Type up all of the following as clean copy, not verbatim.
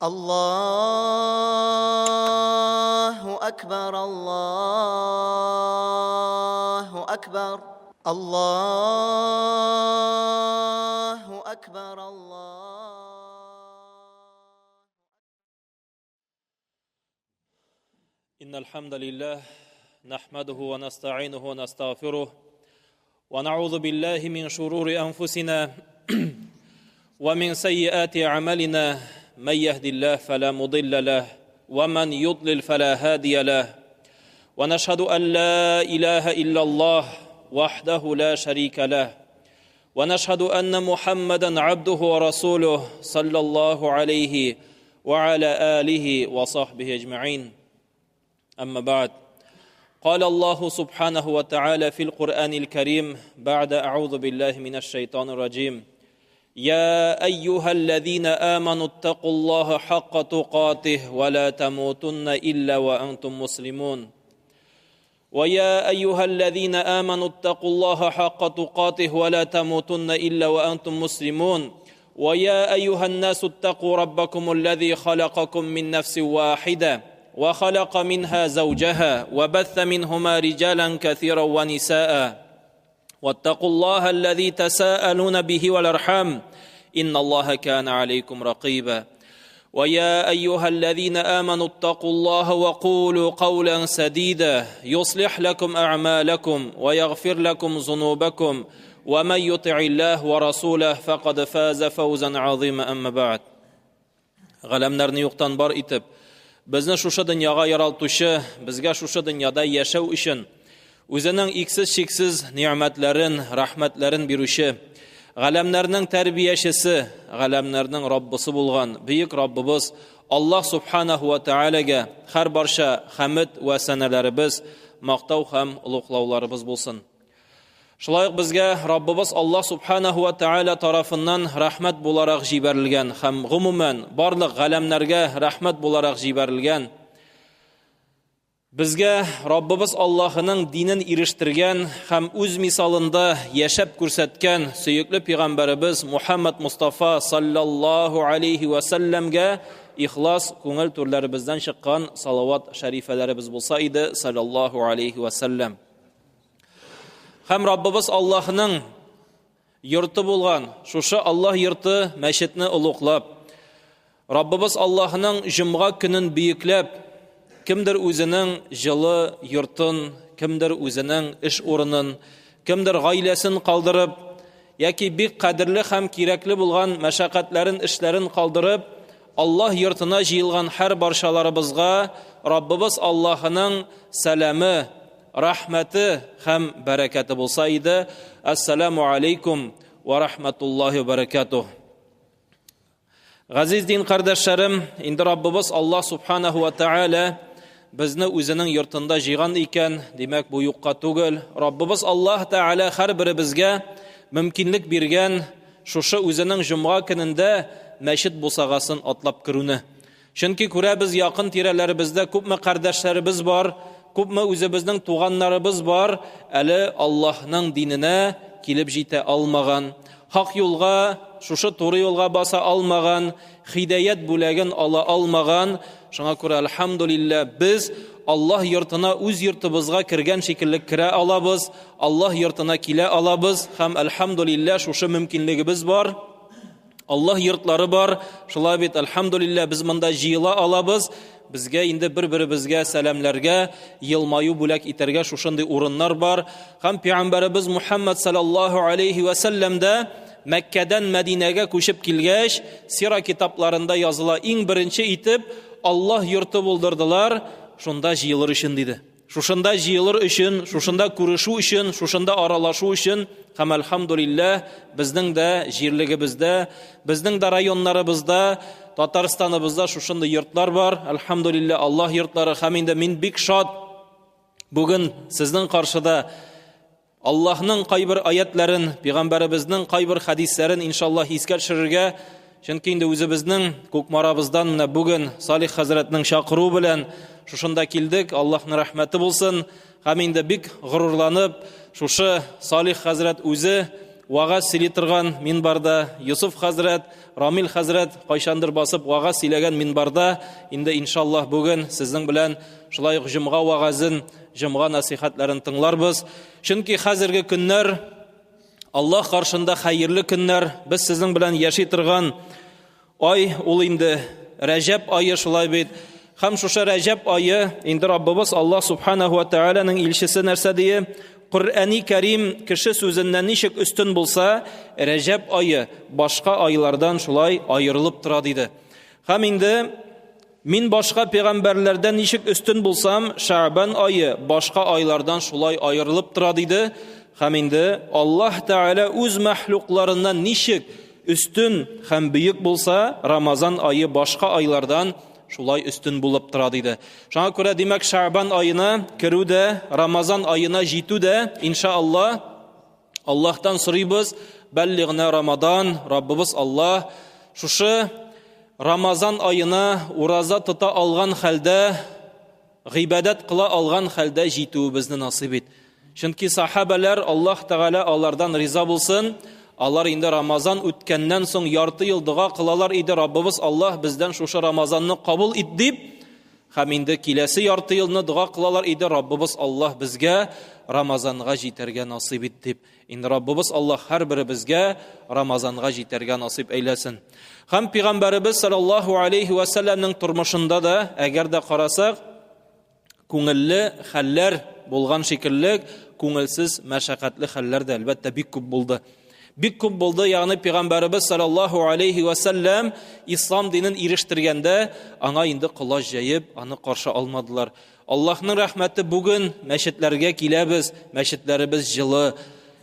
Аллаһу акбар, Аллаһу акбар, Аллаһу акбар, Аллаһу. إن الحمد لله نحمده ونستعينه ونستغفره ونعوذ بالله من شرور أنفسنا ومن سيئات أعمالنا من يهد الله فلا مضل له ومن يضلل فلا هادي له ونشهد أن لا إله إلا الله وحده لا شريك له ونشهد أن محمدا عبده ورسوله صلى الله عليه وعلى آله وصحبه أجمعين أما بعد قال الله سبحانه وتعالى في القرآن الكريم بعد أعوذ بالله من الشيطان الرجيم يا أيها الذين آمنوا اتقوا الله حق تقاته ولا تموتن إلا وأنتم مسلمون ويا أيها الذين آمنوا اتقوا الله حق تقاته ولا تموتن إلا وأنتم مسلمون ويا أيها الناس اتقوا ربكم الذي خلقكم من نفس واحدة وخلق منها زوجها وبث منهما رجالا كثيرا ونساء واتقوا الله الذي تساءلون به والأرحام إن الله كان عليكم رقيبا ويا أيها الذين آمنوا اتقوا الله وقولوا قولا سديدا يصلح لكم أعمالكم ويغفر لكم ذنوبكم ومن يطع الله ورسوله فقد فاز فوزا عظيما أما بعد Галәмнәрне юктан бар итеп, безне шушы дөньяга яралтучы, безгә шушы дөньяда яшәү өчен үзенең иксез-чиксез нигъмәтләрен, рәхмәтләрен бирүче, галәмнәрнең тәрбиячесе, галәмнәрнең Раббысы булган бөек Раббыбыз Аллаһ субханаху ва таалагә һәр барча хәмд вә сәнәләребез, мактау һәм олуглауларыбыз булсын. Шулай ук безгә Раббыбыз Аллаһ субханаху ва тааля тарафыннан рәхмәт буларак җибәрелгән һәм гомумән барлык галәмнәргә рәхмәт буларак җибәрелгән Безгә Раббыбыз Аллаһының динен ирештергән һәм үз мисалында яшәп күрсәткән сөекле пәйгамбәребез Мухаммад Мустафа саллаллаһу алейхи ва сәлләмгә ихлас күңел түрләребездән чыккан салават шәрифәләребез булса иде саллаллаһу алейхи ва сәлләм. Һәм Раббыбыз Аллаһның йорты булган, шушы Аллаһ йорты мәчетне олуглап, Раббыбыз Аллаһның җомга көнен бөекләп, кемдер үзенең җылы йортын, кемдер үзенең эш урынын, кемдер гаиләсен калдырып, яки бик кадерле һәм кирәкле булган мәшәкатьләрен, эшләрен калдырып, Аллаһ йортына җыелган һәр барчаларыбызга Раббыбыз Аллаһының сәламе, рәхмәте һәм бәрәкәте булса иде. Ассаламу алейкум ва рахматуллахи ва баракатух. Газиз дин кардәшләрем, инде Раббыбыз Аллаһ субханаху ва тааля безне үзенең йортында җыйган икән, димәк бу юкка түгел. Раббыбыз Аллаһ Тааля һәрберебезгә мөмкинлек биргән шушы үзенең җомга көнендә мәчет бусагасын атлап керүне. Чөнки күрәбез, якын тирәләребездә күпме кардәшләребез бар, күпме үзебезнең туганнарыбыз бар, әле Аллаһның диненә килеп җитә алмаган, хак юлга, шушы туры юлга баса алмаган, хидәят бүләген ала алмаган. Шуңа күрә, әлхәмдулиллә, без Аллаһ йортына үз йортыбызга кергән шикелле керә алабыз, Аллаһ йортына килә алабыз һәм, әлхәмдулиллә, шушы мөмкинлегебез бар. Аллаһ йортлары бар. Шулай бит, әлхәмдулиллә, без монда җыела алабыз. Безгә инде бер-беребезгә сәламләргә, елмаю бүләк итәргә шушындый урыннар бар. Һәм пәйгамбәребез Мухаммад саллаллаһу алейхи ва сәлләм дә Мәккәдән Мәдинәгә күчеп килгәч, сира китапларында языла, иң беренче итеп Аллаһ йорты булдырдылар, шунда җыелыр өчен диде. Шушында җыелыр өчен, шушында күрешү өчен, шушында аралашу өчен һәм әлхәмдулилләһ, безнең дә җирлегебездә, безнең дә районнарыбызда, Татарстаныбызда шушындый йортлар бар. Әлхәмдулилләһ, Аллаһ йортлары һәм инде мин бик шат бүген сезнең каршыда Аллаһның кайбер аятларын, пәйгамбәребезнең кайбер хәдисләрен иншаллаһ искә төшерергә, чөнки инде үзебезнең Кукмарабыздан менә бүген Салих хәзрәтнең чакыруы белән шушында килдек. Аллаһның рәхмәте булсын. Һәм инде бик горурланып, шушы Салих хәзрәт үзе вагаз сөйли торган минбарда, Юсуф хәзрәт, Рамил хәзрәт кайчандыр басып вагаз сөйләгән минбарда инде иншаллаһ бүген сезнең белән шулай ук җомга вагазын, җомга насихәтләрен тыңларбыз. Чөнки хәзерге көннәр Аллаһ каршында хәерле көннәр, без сезнең белән яши торган ай ул инде Рәҗәб ае шулай бит. Һәм шушы Рәҗәб ае инде Раббыбыз Аллаһ субханаху ва тааляның илчесе нәрсә дие? Коръәни Кәрим кеше сүзеннән ничек өстен булса, Рәҗәб ае башка айлардан шулай аерылып тора диде. Һәм инде мин башка пәйгамбәрләрдән ничек өстен булсам, Шәгъбан ае башка айлардан шулай аерылып тора диде. Һәм инде Аллаһ Тәгалә үз мәхлукларыннан ничек өстен һәм бөек булса, Рамазан ае башка айлардан шулай өстен булып тора диде. Шуңа күрә, димәк, Шәгъбан аена керү дә, Рамазан аена җитү дә, иншаалла, Аллаһтан сорыйбыз, бәллигъна Рамадан, Раббыбыз Аллаһ, шушы Рамазан аена ураза тота алган хәлдә, гыйбадәт кыла алган хәлдә җитүебезне насыйп ит. Чөнки сахабәләр, Аллаһ Тәгалә алардан риза булсын, алар инде Рамазан үткәннән соң ярты ел дога кылалар иде, Раббыбыз Аллаһ бездән шушы Рамазанны кабул ит дип, һәм инде киләсе ярты елны дога кылалар иде, Раббыбыз Аллаһ безгә Рамазанга җитәргә насыйп ит дип. Инде Раббыбыз Аллаһ һәрберебезгә Рамазанга җитәргә насыйп әйләсен. Һәм пәйгамбәребез саллаллаһу алейхи ва сәлламнең тормышында да, әгәр дә карасак, күңелле хәлләр булган шикелле, күңелсез, мәшәкатьле хәлләр дә әлбәттә бик күп булды. Бик күп булды, ягъни пәйгамбәребез саллаллаһу алейхи ва сәлләм ислам динен ирештергәндә, аңа инде колач җәеп, аны каршы алмадылар. Аллаһның рәхмәте бүген мәчетләргә киләбез, мәчетләребез җылы.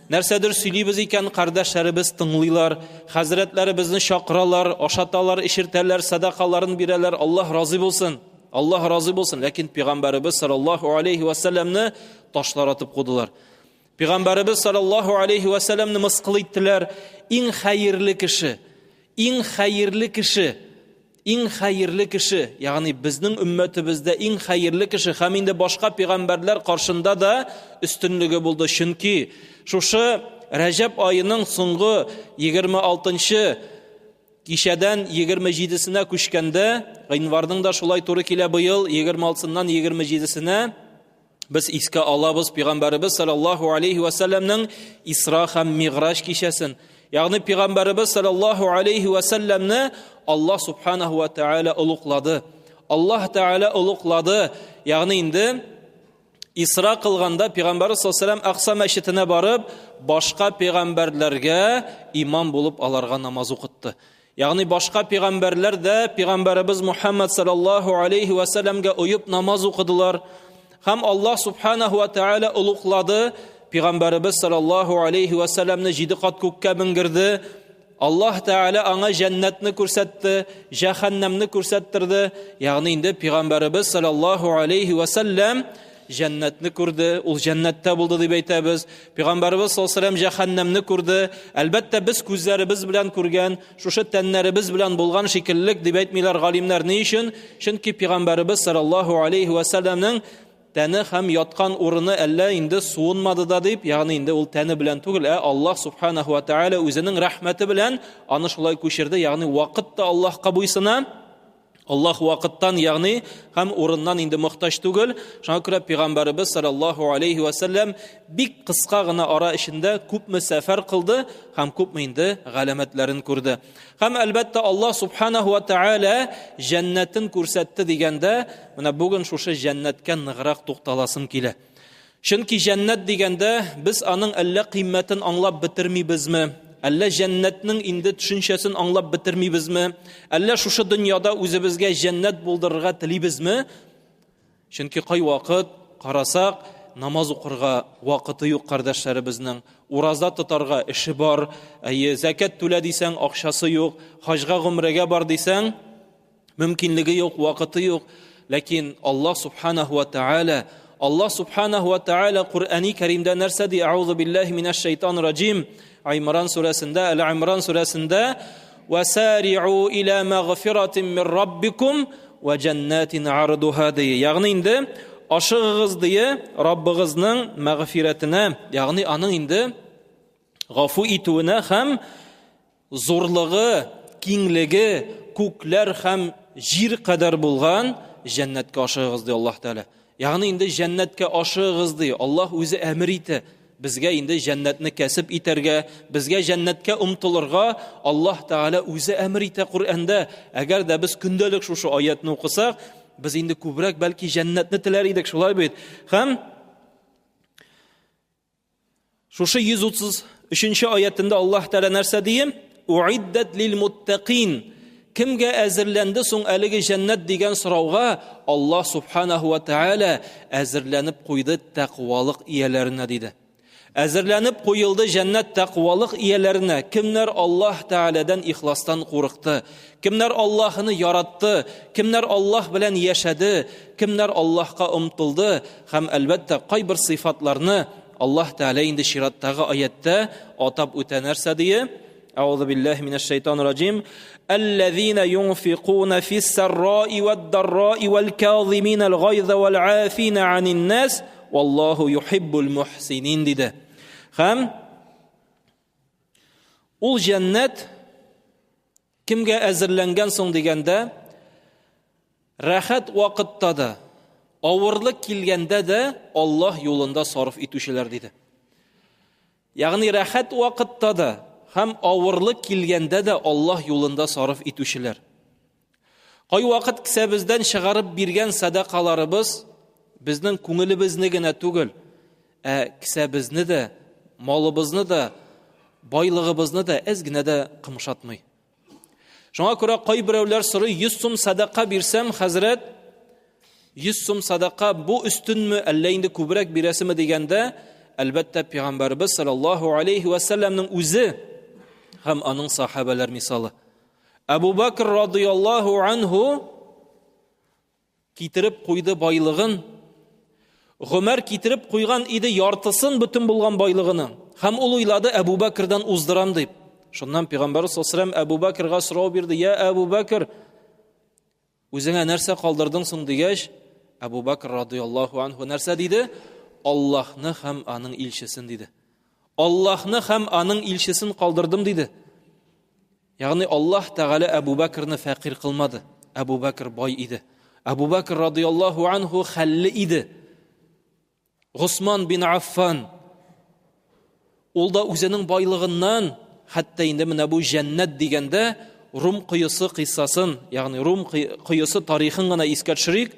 Нәрсәдер сөйлибез икән, кардәшләребез тыңлыйлар, хәзрәтләребезне чакыралар, ашаталар, эчертәләр, сәдакаларын бирәләр. Аллаһ разый булсын. Аллаһ разый булсын. Ләкин пәйгамбәребез саллаллаһу алейхи ва сәлләмне ташлар атып кудылар. Пәйгамбәребез саллаллаһу алейхи ва сәлләмне мыскыл иттеләр. Иң хәерле кеше, иң хәерле кеше Иң хәерле кеше, ягъни безнең өммәтебездә иң хәерле кеше һәм инде башка пәйгамбәрләр каршында да өстенлеге булды. Чөнки шушы Рәҗәб аеның соңгы 26-нчы кичәдән 27-сенә күчкәндә, гыйнварның да шулай туры килә быел, 26-сыннан 27-сенә Без искә алабыз пәйгамбәребез саллаллаһу алейхи ва сәлләмнең Исра һәм Миграҗ кичәсен. Ягъни пәйгамбәребез саллаллаһу алейхи ва сәлләмне Аллаһ субханаһу ва тааля олуглады. Аллаһ Тааля олуглады. Ягъни инде Исра кылганда пәйгамбәрбез саллаллаһу алейхи ва Акса мәчетенә барып, башка пәйгамбәрләргә имам булып аларга намаз укытты. Ягъни башка пәйгамбәрләр дә пәйгамбәребез Мухаммад саллаллаһу алейхи ва сәлләмгә оеп намаз укыдылар. Һәм Аллаһ субханаһу ва тааля олуглады. Пәйгамбәребез саллаллаһу алейхи ва сәлләмне җиде кат күккә менгерде. Аллаһ Тәгалә аңа җәннәтне күрсәтте, җәһәннәмне күрсәттерде. Ягъни инде пәйгамбәребез саллаллаһу алейхи ва сәлләм җәннәтне күрде, ул җәннәттә булды дип әйтәбез. Пәйгамбәребез саллаллаһу алейһи җәһәннәмне күрде. Әлбәттә, без күзләребез белән күргән, шушы тәннәребез белән булган шикеллек дип әйтмиләр галимнәр. Ни өчен? Чөнки пәйгамбәребез саллаллаһу алейһи ва сәлләмнең тәне һәм яткан урыны әллә инде суынмады да дип, ягъни инде ул тәне белән түгел, ә Аллаһ субханаһу ва тааля үзенең рәхмәте белән аны шулай күчерде, ягъни вакыт та Аллаһка буйсына. Аллаһ вакыттан, ягъни һәм урыннан инде мохтаҗ түгел. Шуңа күрә пәйгамбәребез саллаллаһу алейхи ва сәлләм бик кыска гына ара эчендә күпме сәфәр кылды һәм күпме инде галәмәтләрен күрде. Һәм әлбәттә Аллаһ субханаһу ва тааля җәннәтен күрсәтте дигәндә, менә бүген шушы җәннәткә ныграк тукталасым килә. Чөнки җәннәт дигәндә без аның әллә кыйммәтен аңлап бетермибезме? Әллә җәннәтнең инде төшенчәсен аңлап бетермибезме? Әллә шушы дөньяда үзебезгә җәннәт булдырырга телибезме? Чөнки кайвакыт карасак, намаз укырга вакыты юк кардәшләребезнең, ураза тотарга эше бар, әйе, зәкят түлә дисәң, акчасы юк, хаҗга, гомрәгә бар дисәң, Мөмкинлеге юк, вакыты юк. Ләкин Аллаһ субханаху ва тааля, Аллаһ субханаху ва тааля Коръәни Кәримдә нәрсә ди? Аузу биллаһи минәш шайтан раҗим. Аймран сүрәсендә, Әл-Имран сүрәсендә Васари'у иля мәгъфиратин мин раббикум ва җәннәтин ардуха ди. Ягъни инде ашыгыгыз ди Раббыгызның мәгъфирәтенә, ягъни аның инде Гафу итүенә һәм зурлыгы, киңлеге күкләр һәм җир кадәр булган җәннәткә ашыгыгыз, ди Аллаһ Тәгалә. Ягъни инде җәннәткә ашыгыгыз, ди. Аллаһ үзе әмер итә. Безгә инде җәннәтне кәсеп итәргә, безгә җәннәткә омтылырга Аллаһ Тәгалә үзе әмер итә Коръәндә. Әгәр дә без көндәлек шушы аятны укысак, без инде күбрәк бәлки җәннәтне теләр идек, шулай бит? Һәм Шушы 133 аятында Аллаһ Тәгалә нәрсә дие? Уиддат лил муттакин. Кемгә әзерләнде соң әлеге җәннәт дигән сорауга Аллаһ субханаһу ва тааля әзерләнеп куйды тәкъвалык ияләренә диде. Әзерләнеп куелды җәннәт тәкъвалык ияләренә, кемнәр Аллаһ Тәгаләдән ихластан курыкты, кемнәр Аллаһны яратты, кемнәр Аллаһ белән яшәде, кемнәр Аллаһка омтылды һәм әлбәттә кайбер сыйфатларны Аллаһ Тәгалә инде чираттагы аятта атап үтә нәрсә дие? Әгъузу биллаһи минәш шайтанир раҗим. Аллазина юнфикуна фис-сарраи вад-дарраи вал-казиминал гайза вал-афина анин нас валлаһу юхиббул мухсинин диде. Һәм ул җәннәт кемгә әзерләнгән соң дигәндә, рәхәт вакытта да, авырлык килгәндә дә Аллаһ юлында сарыф итүчеләр диде. Ягъни рәхәт вакытта да һәм авырлык килгәндә дә Аллаһ юлында сарыф итүчеләр. Кайвакыт кесәбездән чыгарып биргән сәдакаларыбыз безнең күңелебезне генә түгел, ә кесәбезне дә, малыбызны да, байлыгыбызны да әз генә дә кымшатмый. Шуңа күрә кайберәүләр сорый, 100 сум садака бирсәм, хәзрәт, 100 сум садака бу өстенме, әллә инде күбрәк бирәсеме дигәндә, әлбәттә, пәйгамбәрбез саллаллаһу алейхи ва сәлләмнең үзе һәм аның сахабәләр мисалы. Әбу Бакр радыяллаһу анһу Китереп куйды байлыгын. Гомәр китереп куйган иде яртысын бөтен булган байлыгының. Һәм ул уйлады Әбу Бәкрдән уздырам дип. Шуннан пәйгамбәр саллаллаху Әбу Бәкргә сорау бирде: "Я Әбу Бәкр, үзеңә нәрсә калдырдың соң?" дигәч, Әбу Бәкр радыяллаһу анһу нәрсә диде? Аллаһны һәм аның илчесен диде. Аллаһны һәм аның илчесен калдырдым диде. Ягъни Аллаһ Тәгалә Әбу Бәкрне фәкыйрь кылмады. Әбу Бәкр бай иде. Әбу Бәкр радыяллаһу анһу хәлле иде. Госман бин Аффан ул да үзенең байлыгыннан, хәтта инде менә бу җәннәт дигәндә Рум коесы кыйссасын, ягъни Рум коесы тарихын гына искә төшерик.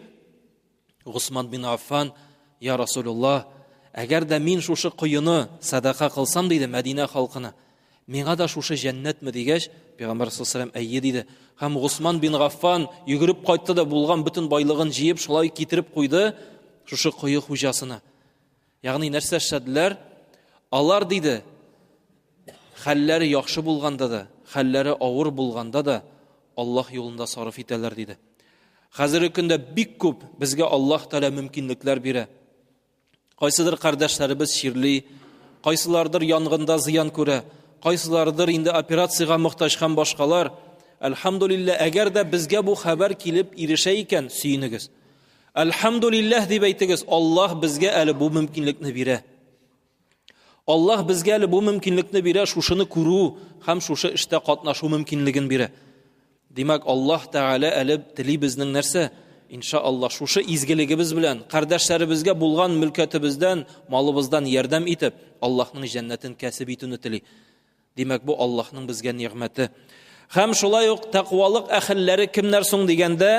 Госман бин Аффан, я Расулуллаһ, әгәр дә мин шушы коены садака кылсам, диде Мәдинә халкына, миңа да шушы җәннәтме дигәч, Пәйгамбәр саллаллаху әйе диде. Һәм Госман бин Гаффан йөгереп кайтты да булган бөтен байлыгын җыеп, шулай китереп куйды шушы кое хуҗасына. Ягъни нәрсә эшләделәр? Алар диде, хәлләре яхшы булганда да, хәлләре авыр булганда да Аллаһ юлында сарыф итәләр диде. Хәзерге көндә бик күп безгә Аллаһ Тәгалә мөмкинлекләр бирә. Кайсыдыр кардәшләребез чирли, кайсылардыр янгында зыян күрә, кайсылардыр инде операциягә мохтаҗ һәм башкалар. Әлхәмдулилләһ, әгәр дә безгә бу хәбәр килеп ирешә икән, сөенегез. Әлхәмдулилләһ дип әйтегез, Аллаһ безгә әле бу мөмкинлекне бирә. Аллаһ безгә әле бу мөмкинлекне бирә, шушыны күрү һәм шушы эштә катнашу мөмкинлеген бирә. Димәк, Аллаһ Тәгалә әле тели безнең нәрсә? Инша Аллаһ, шушы изгелегебез белән, кардәшләребезгә булган мөлкәтебездән, малыбыздан ярдәм итеп, Аллаһның җәннәтен кәсеп итүне тели. Димәк, бу Аллаһның безгә нигъмәте. Һәм шулай ук тәкъвалык әһелләре кемнәр соң дигәндә,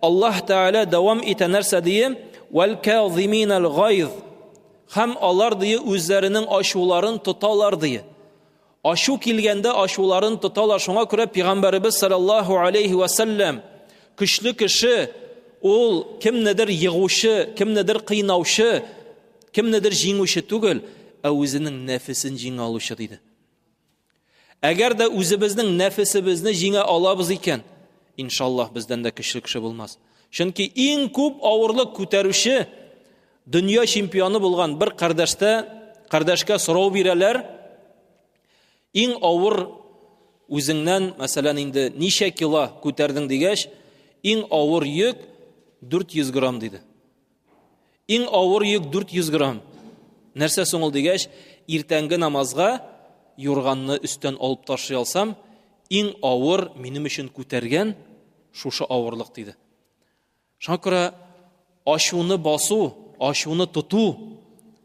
Аллаһ Тәгалә дәвам итә нәрсә дие? Вәл казиминал гайз. Һәм алар дие үзләренең ачуларын тоталар дие. Ачу килгәндә ачуларын тоталар. Шуңа күрә пәйгамбәребез саллаллаһу алейхи ва саллям көчле кеше ул кемнедер егучы, кемнедер кыйнаучы, Кемнедер җиңүче түгел, ә үзенең нәфесен җиңә алучы, диде. Әгәр дә үзебезнең нәфесебезне җиңә алабыз икән, иншаллаһ бездән дә көчле кеше булмас. Чөнки иң күп авырлык күтәрүче дөнья чемпионы булган бер кардәштә, кардәшкә сорау бирәләр, иң авыр үзеңнән, мәсәлән, инде ничә кило күтәрдең дигәч, иң авыр йөк 400 грамм диде. Иң авыр йөк 400 грамм. Нәрсә соң ул дигәч, иртәнге намазга юрганны өстән алып ташлый алсам, иң авыр минем өчен күтәргән шушы авырлык диде. Шуңа күрә ачуны басу, ачуны тоту,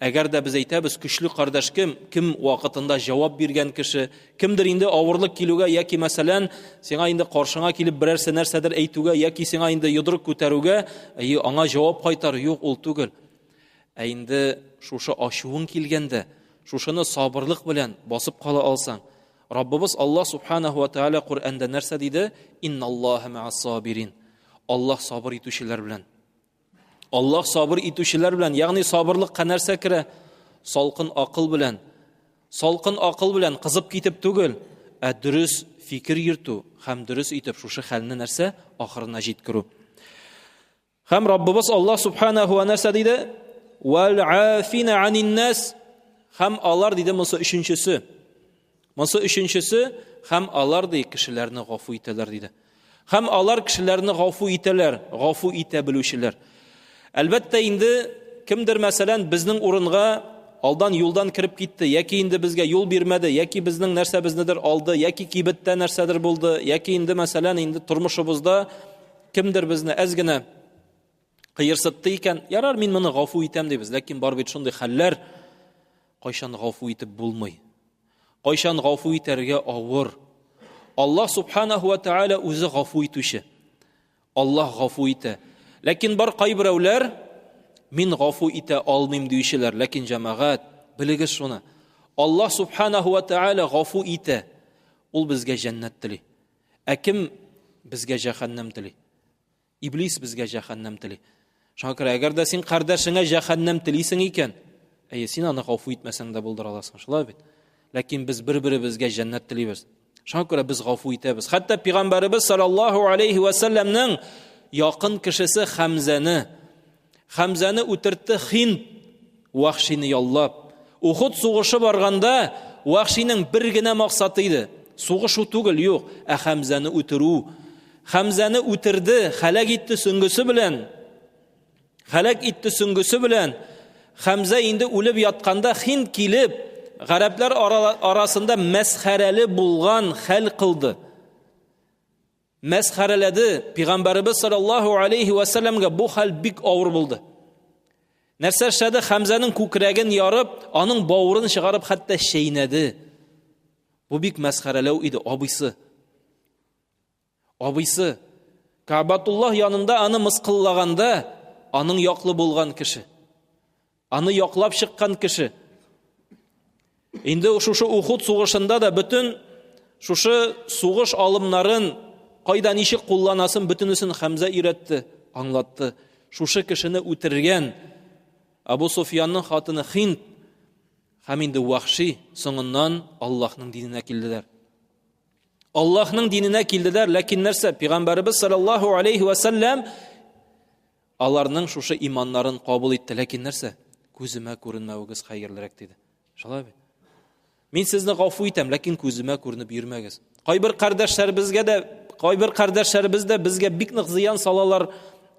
әгәр дә без әйтәбез, көчле кардәш кем, кем вакытында җавап биргән кеше, кемдер инде авырлык килүгә яки мәсәлән, сиңа инде каршыңа килеп берәрсе нәрсәдер әйтүгә яки сиңа инде йодрык күтәрүгә, әйе, аңа җавап кайтар, юк, ул түгел. Ә инде шушы ачуың килгәндә, шушыны сабырлык белән басып кала алсаң, Раббыбыз Аллаһ субханаху ва тааля Коръәндә нәрсә диде? Инналлаһа мә'ас сабирин. Аллаһ сабыр итүчеләр белән. Аллаһ сабыр итүчеләр белән, ягъни сабырлыкка нәрсә керә? Салкын акыл белән. Салкын акыл белән кызып китеп түгел, ә дөрес фикер йөртү һәм дөрес итеп шушы хәлне нәрсә ахырына җиткерү. Һәм Раббыбыз Аллаһ субханаху ва нәрсә диде? Вәл афина анин нас. Һәм алар диде монсы өченчесе. Монсы өченчесе һәм алар ди кешеләрне гафу итәләр диде. Һәм алар кешеләрне гафу итәләр, гафу итә белүчеләр. Әлбәттә инде кемдер мәсәлән безнең урынга алдан юлдан кереп китте, яки инде безгә юл бирмәде, яки безнең нәрсәбезнедер алды, яки кибеттә нәрсәдер булды, яки инде мәсәлән инде тормышыбызда Кемдер безне әз генә кыерсытты икән, ярар, мин моны гафу итәм дибез. Ләкин бар бит шундый хәлләр, кайчан гафу итеп булмый. Кайчан гафу итәргә авыр. Аллаһ субханаху ва тааля үзе гафу итүче. Аллаһ гафу итә. Ләкин бар кайберәүләр мин гафу итә алмыйм диючеләр. Ләкин җәмәгать, белегез шуны. Аллаһ субханаху ва тааля гафу итә. Ул безгә җәннәт тели. Ә кем безгә җәһәннәм тели? Иблис безгә җәһәннәм тели. Шуңа күрә, әгәр дә син кардәшеңә җәһәннәм телисең икән, әйе, син аны гафу итмәсәң дә булдыра аласың, шулай бит? Ләкин без бер-беребезгә җәннәт телибез. Шуңа күрә без гафу итәбез. Хәтта пәйгамбәребез саллаллаһу алейхи ва сәлләмнең якын кешесе Хәмзәне Хәмзәне үтертте Хинд Вахшины яллап. Ухуд сугышы барганда Вахшиның бер генә максаты иде. Сугышу түгел, юк, ә Хәмзәне үтерү. Хәмзәне үтерде, хәләк итте сөңгесе белән. Хәләк итте сөңгесе белән. Хәмзә инде үлеп ятканда Хинд килеп, гарәпләр арасында мәсхәрәле булган хәл кылды. Мәсхәрәләде. Пәйгамбәребез саллаллаһу алейхи ва сәлләмгә бу хәл бик авыр булды. Нәрсә эшләде? Хәмзәнең күкрәген ярып, аның бавырын чыгарып хәтта чәйнәде. Бу бик мәсхәрәләү иде, абыйсы. Абыйсы Кабатуллаһ янында аны мыскыллаганда, аның яклы булган кеше. Аны яклап чыккан кеше. Инде шушы Ухуд сугышында да бөтен шушы сугыш алымнарын кайда ничек кулланасын бөтенесен Хәмзә өйрәтте, аңлатты. Шушы кешене үтергән Абу Суфиянның хатыны Хинд һәм инде Вахши соңыннан Аллаһның диненә килделәр. Аллаһның диненә килделәр, ләкин нәрсә? Пәйгамбәребез саллаллаһу алейхи ва саллям Аларның шушы иманнарын кабул итте, ләкин нәрсә? Күземә күренмәвегез хәерлерәк, диде. Шулай бит? Мин сезне гафу итәм, ләкин күземә күренеп йөрмәгез. Кайбер кардәшләребезгә дә, кайбер кардәшләребез дә безгә бик нык зыян салалар.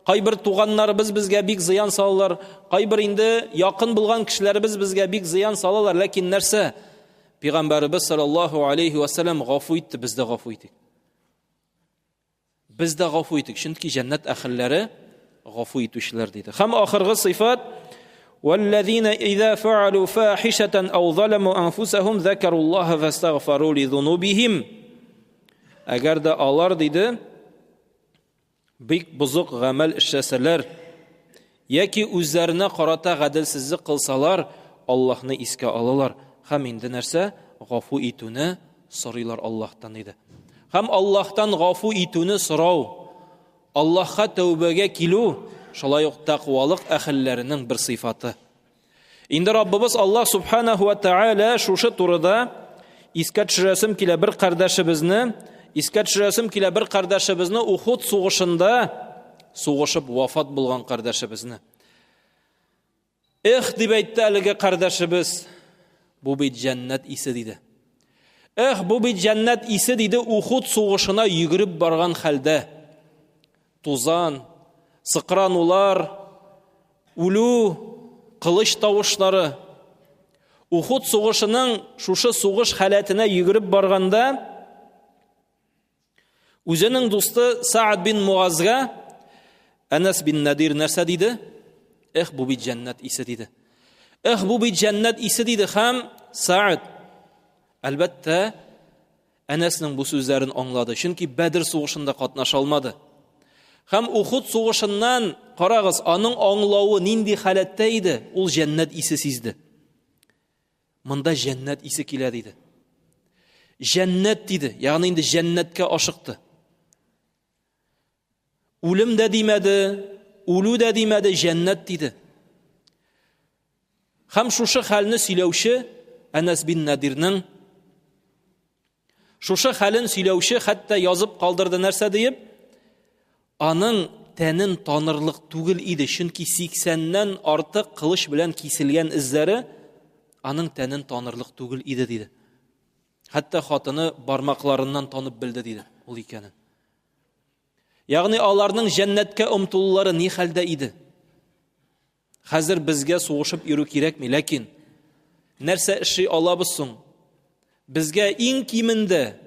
Кайбер туганнарыбыз безгә бик зыян салалар. Кайбер инде якын булган кешеләребез безгә бик зыян салалар, ләкин нәрсә? Пәйгамбәребез саллаллаһу алейхи ва саллям гафу итте, без дә гафу итик. Без дә гафу итик, чөнки җәннәт әһелләре гафу итүчеләр диде. Һәм ахыргы сыйфат والذين إذا فعلوا فاحشة أو ظلموا أنفسهم ذكروا الله فاستغفروا لذنوبهم Әгәр дә алар диде, бик бозык гамәл эшләсәләр, яки үзләренә карата гаделсезлек кылсалар, Аллаһны искә алалар һәм инде нәрсә? Гафу итүне сорыйлар Аллаһтан диде. Һәм Аллаһтан гафу итүне сорау, Аллаһка тәүбәгә килү шулай ук тәкъвалык әһелләренең бер сыйфаты. Инде Раббыбыз Аллаһ субханаху ва тааля шушы турыда искә төшерәсем килә бер кардәшебезне, искә төшерәсем килә бер кардәшебезне Ухуд сугышында сугышып вафат булган кардәшебезне. Эх, дип әйтте әлеге кардәшебез, бу бит җәннәт исе диде. Эх, бу бит җәннәт исе диде Ухуд сугышына йөгереп барган хәлдә. Тузан, сыкранулар, үлү, кылыч тавышлары. Ухуд сугышының шушы сугыш халәтенә йөгереп барганда, үзенең дусты Саад бин Муазга Әнәс бин Надир нәрсә диде? Эх, бу бит җәннәт исе диде. Эх, бу бит җәннәт исе диде һәм Саад әлбәттә Әнәснең бу сүзләрен аңлады, чөнки Бәдер сугышында катнаша алмады. Һәм Ухуд сугышыннан, карагыз, аның аңлавы нинди халәттә иде, ул җәннәт исе сизде. Монда җәннәт исе килә диде. Җәннәт диде, ягъни инде җәннәткә ашыкты. Үлем дә димәде, үлү дә димәде, җәннәт диде. Һәм шушы хәлне сөйләүче Әнәс бин Надирның шушы хәлен сөйләүче хәтта язып калдырды нәрсә диеп, аның тәнен танырлык түгел иде, чөнки 80-нән артык кылыч белән киселгән эзләре аның тәнен танырлык түгел иде диде. Хәтта хатыны бармакларыннан танып белде диде ул икәнен. Ягъни аларның җәннәткә омтылулары ни хәлдә иде? Хәзер безгә сугышып йөрү кирәкми, ләкин нәрсә эшли алабыз соң? Безгә иң кимендә,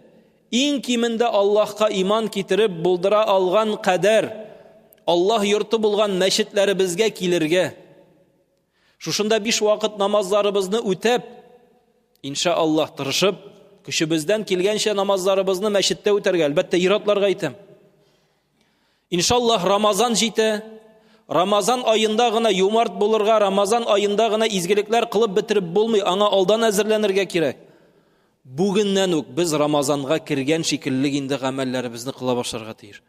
иң кимендә Аллаһка иман китереп булдыра алган кадәр Аллаһ йорты булган мәчетләребезгә килергә, шушында биш вакыт намазларыбызны үтәп, инша Аллаһ тырышып, көчебездән килгәнчә намазларыбызны мәчеттә үтәргә, әлбәттә, ир-атларга әйтәм. Иншаллаһ, Рамазан җитә. Рамазан аенда гына юмарт булырга, Рамазан аенда гына изгелекләр кылып бетереп булмый, аңа алдан әзерләнергә кирәк. Бүгеннән үк без Рамазанга кергән шикелле инде гамәлләребезне кыла башларга тиеш.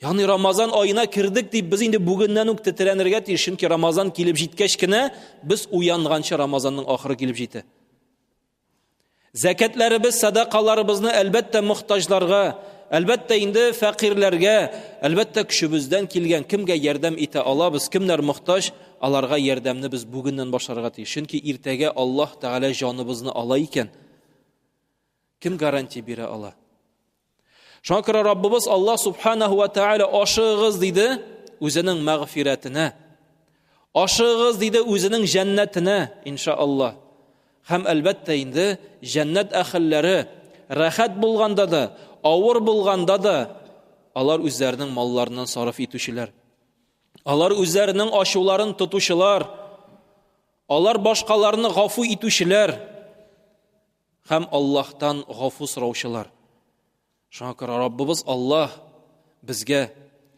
Ягъни Рамазан аена кердек дип без инде бүгеннән үк тетрәнергә тиеш, чөнки Рамазан килеп җиткәч кенә без уянганчы Рамазанның ахыры килеп җитә. Зәкәтләребез, садакаларыбызны әлбәттә мохтаҗларга, әлбәттә инде фәкыйрьләргә, әлбәттә көчебездән килгән кемгә ярдәм итә алабыз, кемнәр мохтаҗ, аларга ярдәмне без бүгеннән башларга тиеш. Чөнки иртәгә Аллаһ Тәгалә җаныбызны ала икән, кем гарантия бирә ала? Шуңа күрә Раббыбыз Аллаһ субханаһу ва тааля ашыгыгыз диде үзенең мәгъфирәтенә. Ашыгыгыз диде үзенең җәннәтенә, иншааллаһ. Һәм әлбәттә инде җәннәт әһелләре рәхәт булганда да, авыр булганда да алар үзләренең малларыннан сарыф итүчеләр. Алар үзләренең ачуларын тотучылар. Алар башкаларны гафу итүчеләр. Һәм Аллаһтан гафу сораучылар. Шуңа күрә Раббыбыз Аллаһ безгә,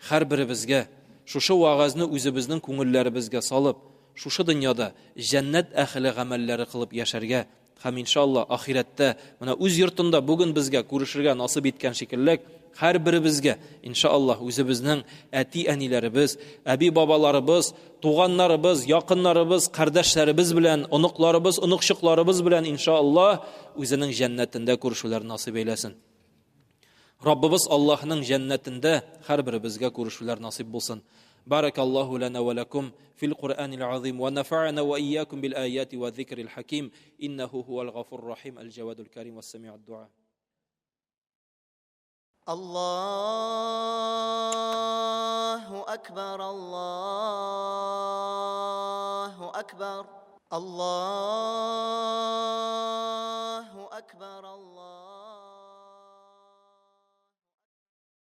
һәрберебезгә шушы вәгазьне үзебезнең күңелләребезгә салып, шушы дөньяда җәннәт әһеле гамәлләре кылып яшәргә һәм иншалла ахирәттә менә үз йортында бүген безгә күрешергә насыйп иткән шикелле һәрберебезгә иншалла үзебезнең әти-әниләребез, әби-бабаларыбыз, туганнарыбыз, якыннарыбыз, кардәшләребез белән, оныкларыбыз, оныкчыкларыбыз белән иншалла үзенең җәннәтендә күрешүләр насыйп әйләсен. Раббыбыз Аллаһның җәннәтендә һәрберебезгә күрешүләр насыйп булсын. بارك الله لنا ولكم في القرآن العظيم ونفعنا وإياكم بالآيات والذكر الحكيم إنه هو الغفور الرحيم الجواد الكريم والسميع الدعاء الله أكبر الله أكبر الله